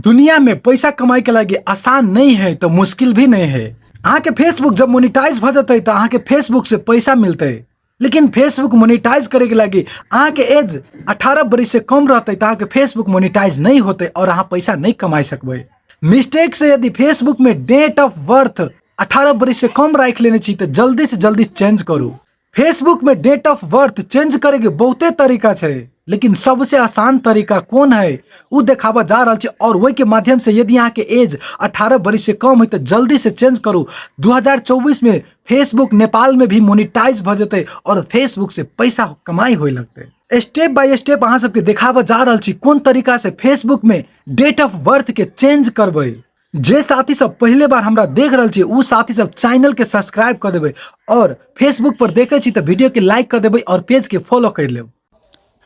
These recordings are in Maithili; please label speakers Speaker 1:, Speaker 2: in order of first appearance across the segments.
Speaker 1: दुनिया में पैसा कमाई के लागी आसान नहीं है तो मुश्किल भी नहीं है। अहाँके फेसबुक जब मोनिटाइज भ जतै तो अहाँके फेसबुक से पैसा मिलतै, लेकिन फेसबुक मोनिटाइज करे के लागी अहाँके एज 18 बरिस से कम रहतै तो अहाँके फेसबुक मोनिटाइज नहीं होतै और अहाँ पैसा नहीं कमाई सकबै। मिस्टेक से यदि फेसबुक में डेट ऑफ बर्थ 18 बरिस से कम राखि लेने छी तो जल्दी से जल्दी चेंज करू। फेसबुक में डेट ऑफ बर्थ चेंज करे के बहुते तरीका छै, लेकिन सबसे आसान तरीका कोन है उ देखाबऽ जा रहल छी। और ओहि के माध्यम से यदि अहाँ के एज 18 बरिस से कम है तो जल्दी से चेंज करू। 2024 में फेसबुक नेपाल में भी मोनिटाइज भ जेतै और फेसबुक से पैसा कमाई होए लगतै। स्टेप बाय स्टेप अहाँ सबके देखाबऽ जा रहल छी कोन तरीका से फेसबुक में डेट ऑफ बर्थ के चेंज करबै। जे साथी सब पहले बार हमरा देख रहल छी उ साथी सब चैनल के सब्सक्राइब कर देबै और फेसबुक पर देखे छी तो वीडियो के लाइक कर देबै और पेज के फॉलो कर लेब।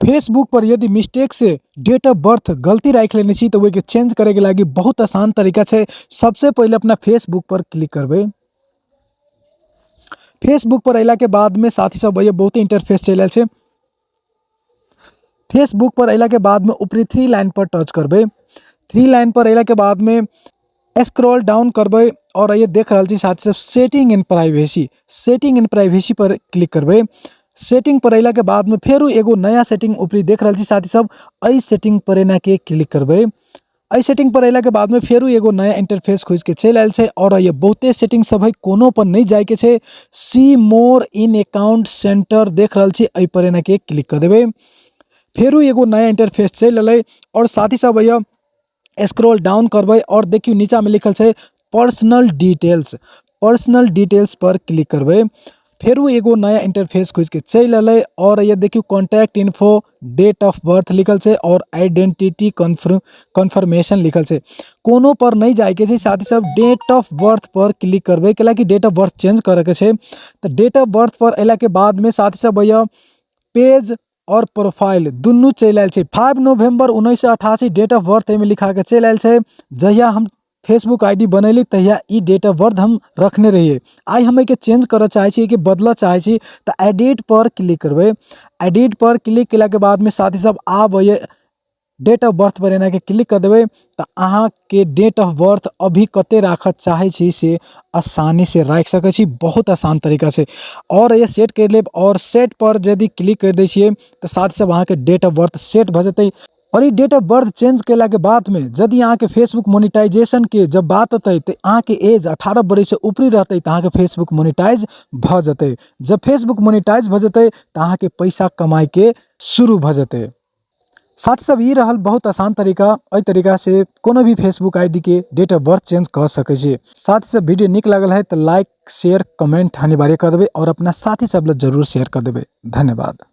Speaker 1: फेसबुक पर यदि मिस्टेक से डेट ऑफ बर्थ गलती राखि लेने छी तो ओहिके चेंज करे के लागी बहुत आसान तरीका छै। सबसे पहले अपना फेसबुक पर क्लिक करबै। फेसबुक पर अयला के बाद में साथी सब भैया बहुत इंटरफेस चलि आयल छै। फेसबुक पर अयला के बाद में ऊपरी 3 लाइन पर टच करबै। 3 लाइन पर अयला के बाद में स्क्रॉल डाउन करबै और ये देख रहल छी साथी सब setting and privacy, setting and privacy per click करबै। सेटिंग पर अयला के बाद में फेरू एगो नया सेटिंग ऊपरी देख रहल छी साथी सब, एहि सेटिंग पर एना के क्लिक करबै। एहि सेटिंग पर अयला के बाद में फेरू एगो नया इंटरफेस खुजि के चलि आयल छै और ये बहुते सेटिंग सब है, कोनो पर नहीं जाय के छै। See more in account centre देख रहल छी, एहि पर एना के क्लिक कर देबै। फेरू एगो नया इंटरफेस चलि एलै और साथी सब भैया स्क्रॉल डाउन करबै और देखियौ नीचा में लिखल छै पर्सनल डिटेल्स, पर्सनल डिटेल्स पर क्लिक करबै। फेरू एगो नया इंटरफेस खुजि के चलि एलै और ये देखियौ contact info, date of birth लिखल छै और आइडेंटिटी कन्फर्मेशन लिखल छै। कोनो पर नहीं जायके छै साथी सब, डेट ऑफ बर्थ पर क्लिक करबै, कैलाकि डेट ऑफ बर्थ चेंज करैके छै। तऽ डेट ऑफ बर्थ पर अयला के बाद में साथी सब भैया पेज और प्रोफाइल दुनू चलि आयल छै। 5 नवम्बर 1988 डेट ऑफ बर्थ एहिमे लिखा के चलि आयल छै। जहिया हम फेसबुक I D बनैली तहिया ई डेट ऑफ बर्थ हम रखने रहियै। आइ हम एहिके चेंज करऽ चाहै छी, एहिके बदलऽ चाहै छी तऽ एडिट पर क्लिक करबै। एडिट पर क्लिक केलाके बादमे साथी सब आब डेट ऑफ बर्थ पर एनाके क्लिक कऽ देबै तऽ अहाँके डेट ऑफ बर्थ अभी कते राखऽ चाहै छी से आसानी से राखि सकै छी, बहुत आसान तरीका से। और ये सेट करि लेब और सेट पर यदि क्लिक करि दै छियै तऽ साथी सब अहाँके डेट ऑफ बर्थ सेट भऽ जेतै। और ई डेट ऑफ बर्थ चेंज केलाके बादमे यदि अहाँके फेसबुक मोनिटाइजेशनके जब बात अतै तऽ अहाँके एज 18 बरिस से ऊपरी रहतै तऽ अहाँके फेसबुक मोनिटाइज भऽ जेतै। जब फेसबुक मोनिटाइज भऽ जेतै तऽ अहाँके पैसा कमाइके शुरू भऽ जेतै। साथी सब ई रहल बहुत आसान तरीका। एहि तरीका से कोनो भी फेसबुक I D के डेट ऑफ बर्थ चेंज कऽ सकै छी। साथी सब वीडियो नीक लागल है तऽ लाइक शेयर कमेंट अनिवार्य कऽ देबै और अपना साथी सब लग जरूर शेयर कऽ देबै। धन्यवाद।